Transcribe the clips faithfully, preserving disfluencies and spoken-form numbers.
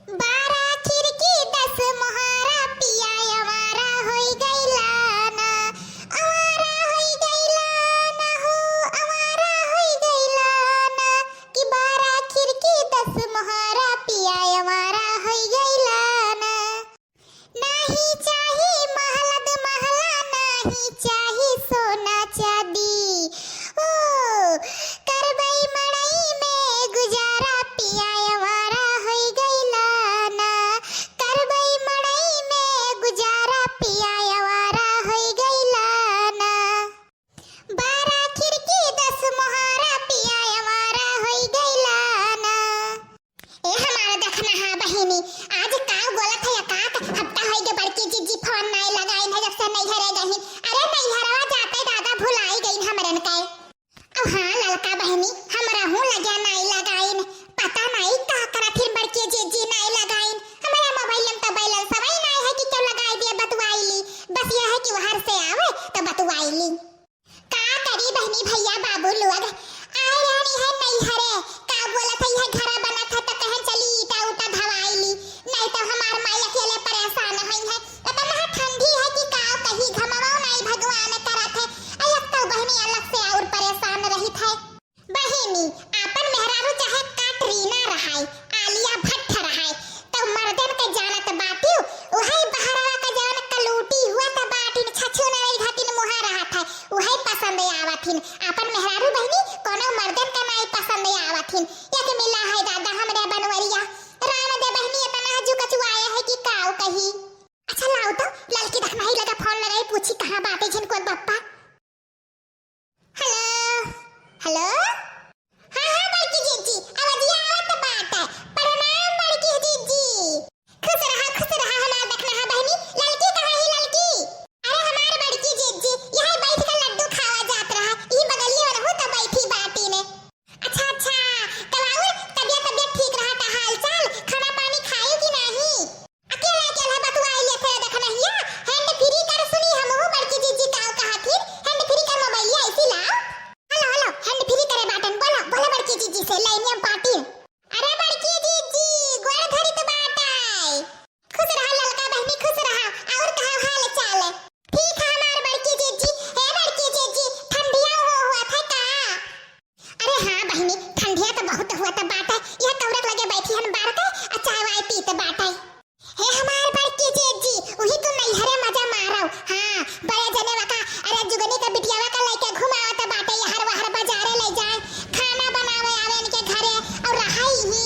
बारह खिड़की दस मोहारा पिया आवारा होई गइला ना, आवारा होई गइला ना हो, आवारा होई गइला ना, कि बारह खिड़की दस मोहारा पिया आवारा होई गइला ना। नाही चाही महलद महला, नाही चाही सोना चांदी। ओ, करबई मड़ई में गुजारा, पिया आवारा होई गइला ना। करबई मड़ई में गुजारा, पिया आवारा होई गइला ना। बारह खिड़की दस मोहारा, पिया आवारा होई गइला ना। ए हमार दखनहा बहिनी, आज काव बोलत है, एकात हफ्ता होई गे बड़की जिज्जी फोन नाई लगाइन है, जब से नैहरे गहिन। अरे नैहरवा जाते दादा भुलाई गइन हमरन के। अब हाँ ललका बहिनी, हमरहू लगे नाई लगाइन, पता नाई का करत हिन बड़की जिज्जी नाई लगाइन। हमरे मोबाइल में तो बैलेंस सवाई नाई है कि क्यों लगाई दिए बतुआई ली, बस यह है कि वहर से आवे तो बतुआई ली। का करी बहिनी भइया बाबू लोग, आए रहनी है नैहरे, का बोलत है, यह घरा बनत है त कहें चली ईटा उटा धवाई ली, नहीं तो हमार माई अकेले परेशान होई है। इतना ठंडी है कि का कही, घमवा नाई भगवान करत है। अयक तो बहिनी अलग से और परेशान रहित है। बहिनी, आपन मेहरारू चाहे काटरीना रहाय, आलिया भट्ट रहाय, तउ मर्दन के जानत बाटिउ, उहइ बहरवा के जवन कलूटी हुअत बाटिन, छछुनरी घटिन मुहा रहत है, उहइ पसंद आवत हिन। आपन मेहरारू बहिनी, कउनो मर्दन के नाई पसंद आवत हिन। एक मिला है दादा हमरे बनवरिया, राम दे बहिनी, इतना जुकचुआया है कि काउ कही। अच्छा लाओ तो, ललकी दखनही लगा फोन लगाई, पूछी कहाँ बाटे झिनकोत बप्पा। हेलो, हेलो। हाँ, हाँ, बड़की जिज्जी, आवाजिया आवत बाटे। प्रणाम बड़की जिज्जी। खुश रहा, खुश रहा, हमार दखनहा बहिनी। ललकी कहाँ ही ललकी? अरे हमार बड़की जिज्जी, यही बैठ के लड्डू खावा जात रहा। ई बगलिए वाला हो तो बैठी बाटी ने। अच्छा, अच्छा, तब और तबियत, तबियत ठीक रहा का हाल चाल? खाना पानी खाई कि नाही? अकेला, अकेला बतुआई लेत है दखनहिया, hand free कर सुनी हमहू बड़की जिज्जी काउ कहत हिन, hand free कर मोबाइलिया ऐसी लाओ। हेलो, हेलो, hand free करे बाटन, बोला, बोला बड़की जिज्जी से, लाइनिया पाटिल। अरे बड़की जिज्जी, गोड़ धरी तो बाटाई। खुश रहा ललका बहिनी, खुश रहा, और कहा हाल चाल? ठीक है हमार बड़की जिज्जी, हे बड़की जिज्जी, ठंडिया हो हुआ था का? अरे हाँ बहिनी, ठंडिया तो बहुत हुअत बाटे। यह कौरक लगे बैठी हन बार के, आ चाय वाय पीत बाटे। हे हमार बड़की जिज्जी, उही तू नैहरे मजा मारौ। हाँ, बड़े जने वका, अरे जुगनी का बिटियावा का लइके घुमावत बाटे, यहर वहर बाजारे ले जाए, खाना बनावे आवे इनके घरे, और रहाई ही।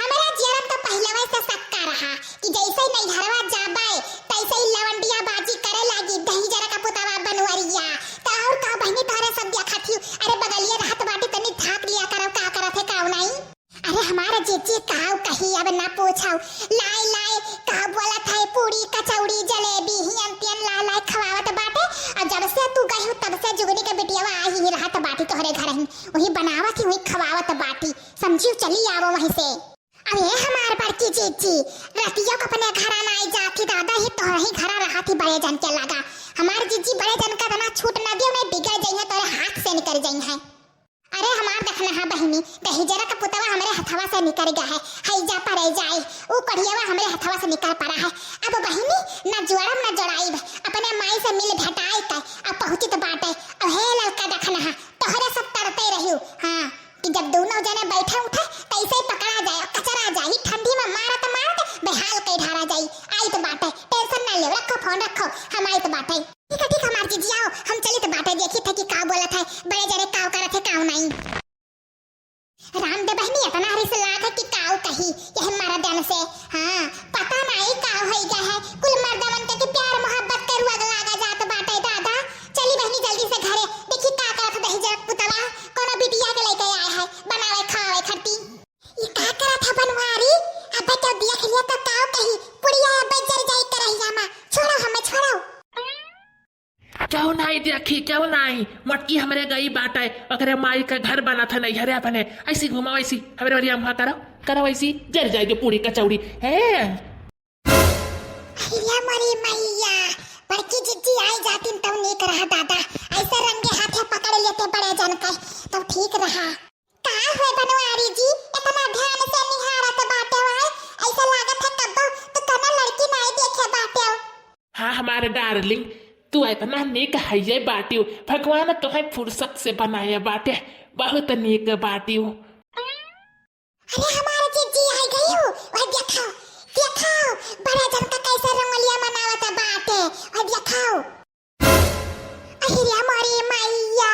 हमरा जियरन तो पहिलवे से सक्का रहा कि जैसे ही नैहरवा जाबे, तैसे ही लवंडिया बाजी करे लागी, दहिजरा का पुतवा बनवरिया। तो और का बहिनी तोहरे सब देखत ही, अरे बगलिए रहत बाटे, तनी धाक लिया करो, का करत है, काउ नाई। अरे हमारा जिज्जी काउ कही, अब ना पूछो। लाए लाए, का बोलत है, पूरी, कचौड़ी, जलेबी, हियन तियन ला लाए खवावत बाटे। और जब से तू गई हो, तब से जुगनी के बिटियावा आई ही रहत बाटी तोहरे घर ही, वही बनावत ही, वही खवावत बाटी। समझियो, चली आवो वहीं से। अरे हमार बड़की जिज्जी, रतिया को अपने घरा ना आई जाती दादा, ही तोहरे ही घरा रहा थी बड़े जन के लगा। हमार जिज्जी बड़े जन का तना छूट ना दियो, नहीं बिगड़ जाई है, तोरे हाथ से निकल जाई है। अरे हमार दखनहा बहिनी, दहिजरा का पुतवा हमरे हथवा से निकल गया है, हई जा परे जाए, ऊ कढ़ियावा हमरे हथवा से निकल पड़ा है। अब बहिनी ना जोड़ब ना जोड़ाइब, अपने माई से मिल भेटाए के अब पहुँचित बाटे। अब हे ललका दखनहा, तोहरे सब तरते रहियो। हाँ, कि जब दोनों जने बैठे उठे, तैसे ही पकड़ा जाए, कचरा जाए, ठंडी में मारत मारत बेहाल कई ढारा जाए। आइत बाटे, tension ना लेव, रखो फोन, रखो, हम आइत बाटे। ठीक है, ठीक है, हमार जिज्जी आओ, हम चलित बाटे, देखित है कि का बोलत है, बड़े जने का करत है, का नहीं। राम दे बहिनी, इतना रिस लाग है कि काउ कही, यह मर्दन से। हाँ, पता नहीं का होई गया है, कुल मर्दवन के कि प्यार मोहब्बत के रुअग लागा जात बाटे दादा। चली बहिनी जल्दी से घरे, देखी का करत दहिजरा पुतवा, कोनो बिटिया के लेके आए है, बनावे खावे खरती। ये का करत है बनवारी? अबे तो देख लिया तो काउ कही, पुड़िया अबे जर जाई करहिया मा, छोड़ो हमें, छोड़ो। क्यों नाई देखी, क्यों नाई? मोटकी हमरे गई बाटे, ओकरे माई के घर बनत है नैहरे अपने। ऐसी घुमाओ, ऐसी हमरे ओरिया मुहा करो, करो ऐसी, जर जाए जो पूरी कचौड़ी। हैं? अहिया मोरी मैया, बड़की जिज्जी आई जातिन तब नीक रहा दादा, ऐसे रंगे हाथे पकड़ लेते बड़े जन के, तब ठीक रहा। का हुए बनवारी जी, इतना ध्यान से निहारत बाटे वाय? ऐसा लागत हमार डार्लिंग, तू इतना नीक हइये बाटिउ, भगवान तोहे फुर्सत से बनाए बाटे, बहुत नीक बाटिउ। अरे हमार जीजी आई गइउ, वह देखाउ, देखाउ, बड़ा जन का कैसे रंगोलिया मनावत बाटे, वह देखाउ। अहिरे मोरे मैया,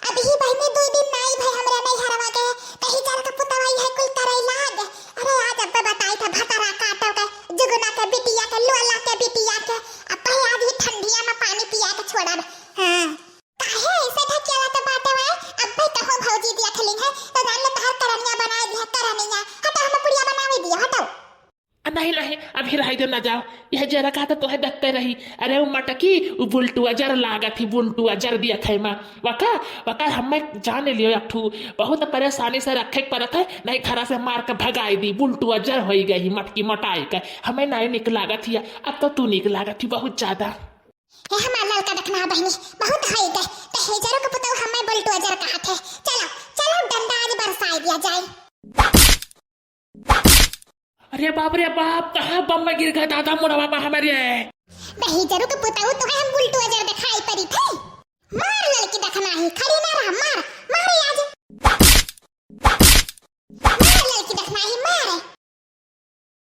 अबही बहिनी दुइ दिन नाई भए हमरे नैहरवा के, कहीं चल के पुतवा इहे कुल करे लाग। अरे आज अब्बे बताई था भतरा काटो के, जुगना के बिटिया के, लोला के बिटिया के, अब्बे आज ही ठंडिया में पानी पिया के छोड़ब। हाँ। काहे ऐसे ढकेला तो बाटे वे? अब्बे कहूँ भौजी दिया खेली है, तो जान ले तहार करनिया बनाए दिया, करनिया। हटो, हम पुड़िया बनावे दिया, हटो। आ, नहीं, नहीं, अभी रह दे, ना जाओ। यह जरा का तो तोहे देखते रही। अरे, वो मटकी, वो बुलटुआ जर लागत ही, बुलटुआ जर दिया खैमा। वका, वका हमें जान लियो एक ठू, बहुत परेशानी से रखे के पड़त है, नहीं घरा से मार के भगाई दी, बुलटुआ जर होई गई ही, मटकी मोटाई के। हमें नहीं निक लागत ही, अब तो तू निक लागत ही बहुत ज्यादा। हे हमार ललका देखना बहिनी, बहुत होई गए, दहेजरो के पुतौ हमें बुलटुआ जर कहत है। चलो, चलो डंडा आज बरसाई दिया जाए। अरे बाप रे बाप, कहाँ बम में गिर गए दादा, मुड़वा में हमारे। दहेजरो के पुतौ तो हम बुलटुआ जर दिखाई पड़ी थे। मार ललकी देखना ही, खड़ी